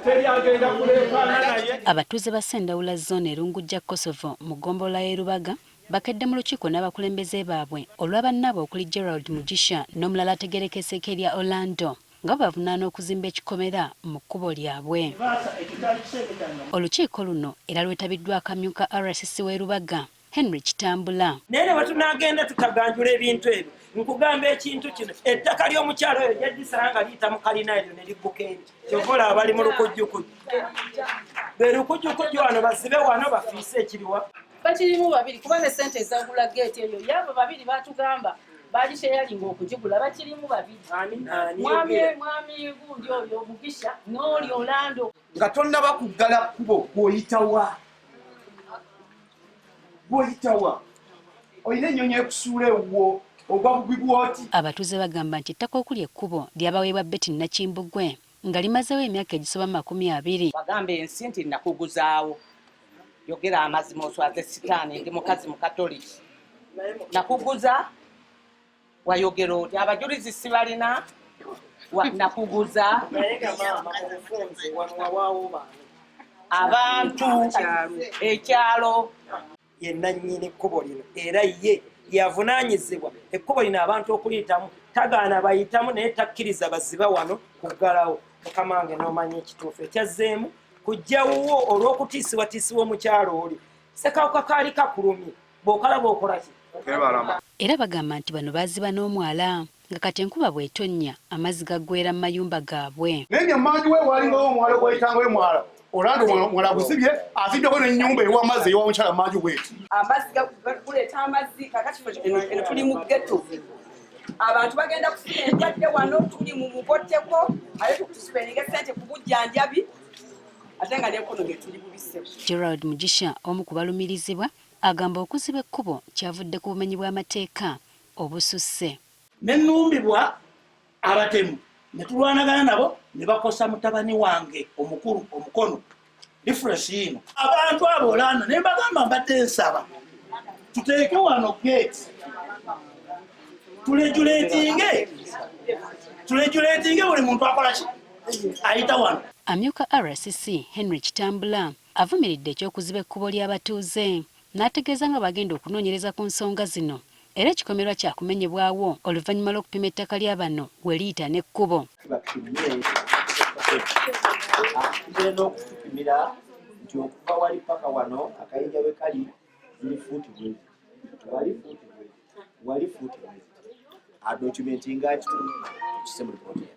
Teri agenda kuleekaana naye. Abatuuze ba Ssendawula Zone e Lungujja Kosovo mu ggombolola y'e Lubaga bakedde mu lukiiko n'abakulembeze baabwe olwa bannaabwe okuli Gerald Mugisha n'omulala ategeerekeseeko erya Orlando nga babavunaana okuzimba ekikomera mu kkubo lyabwe. Olukiiko luno era lwetabiddwako amyuka RCC w'e Lubaga, Henry Kitambula. Naye ne bwetunaagenda tutaganjula ebintu ebyo, nkugamba ekintu kino, ettaka ly'omukyalo oyo jajjisala nga liyita mu kalina eryo ne ligguka eri. Kyova olaba bali mu lukujjukujju, be lukujjukujju wano bazibe wano bafiise ekiriwa. Bakirimu babiri kuba ne ssente ezagula geeti eyo yabo babiri batugamba bagisheyalinga okugigula, bakirimu babiri. Mwami gundi oyo Mugisha n'oli Orlando. Nga tonnaba kuggala kkubo gw'oyitawa, gw'oyitawa olina ennyonyi ekusuula ewuwo ogwa bugwi bw'oti. Abatuuze bagamba nti ettaka okuli ekkubo lyabaweebwa Betty Nakimbugwe nga limazeewo emyaka egisoba 20. Wagamba ensi nti nakuguzaawo, yogera amazima oswaze sitaani, ndi mukazi mukatoliki. Nakuguza wayogera oti abajulizi sibalina, nakuguza. Naye nga maama mu bufunze wano wawaawo baani? Abantu ekyalo. Ye nannyini kkubo lino era ye yavunaanyizibwa ekkubo lino abantu okuliyitamu, tagaana bayitamu naye takkiriza baziba wano kuggalawo. Mukama wange n'omanya ekituufu ekyazzeemu kujja wuwo olw'okutiisibwatiisibwa omukyalo oli sekawuka kaali kakulumye bw'okalaba okola ki? Era bagamba nti bano baaziba n'omwala nga kati enkuba bw'etonnya amazzi gaggweera mu mayumba gaabwe. Naye nga mmanju we walingawo omwala gwayitangawo emwala, Orlando mwala gusibye, azibyeko n'ennyumba ewa amazzi ewa mukyala mmanju bweti. Amazzi guleeta amazzi kakati eno tuli mu ghetto. Abantu bagenda kufuna endwadde wano, tuli mu mugotteko, ate tusipendinga ssente ku bujjanjabi ate nga n'ekonomi tuli bubise. Gerald Mugisha omu ku balumirizibwa agamba okuziba ekkubo kyavudde ku bumenyi bw'amateeka obususse. Ne nnumbibwa abatemu ne tulwanagana nabo ne bakosa mutabani wange omukulu omukono. Difference yino. Abantu abo Orlando ne mbagamba mbadde nsaba tuteeke wano gate tuleguletinge buli muntu akola ki ayita wano. Amyuka RCC Henry Kitambula avumiridde eky'okuziba ekkubo ly'abatuuze n'ategeeza nga bagenda okunoonyereza ku nsonga zino era ekikomerwa kyakumenyebwawo oluvannyuma lw'okupima ettaka lya bano we liyita n'ekkubo. Bapime n'okutupimira nti okuva wali paka wano akayinja we kali ziri fuuti bwezi, wali fuuti bwezi, wali fuuti bwezi. Adocumentinga tukise mu ripooti.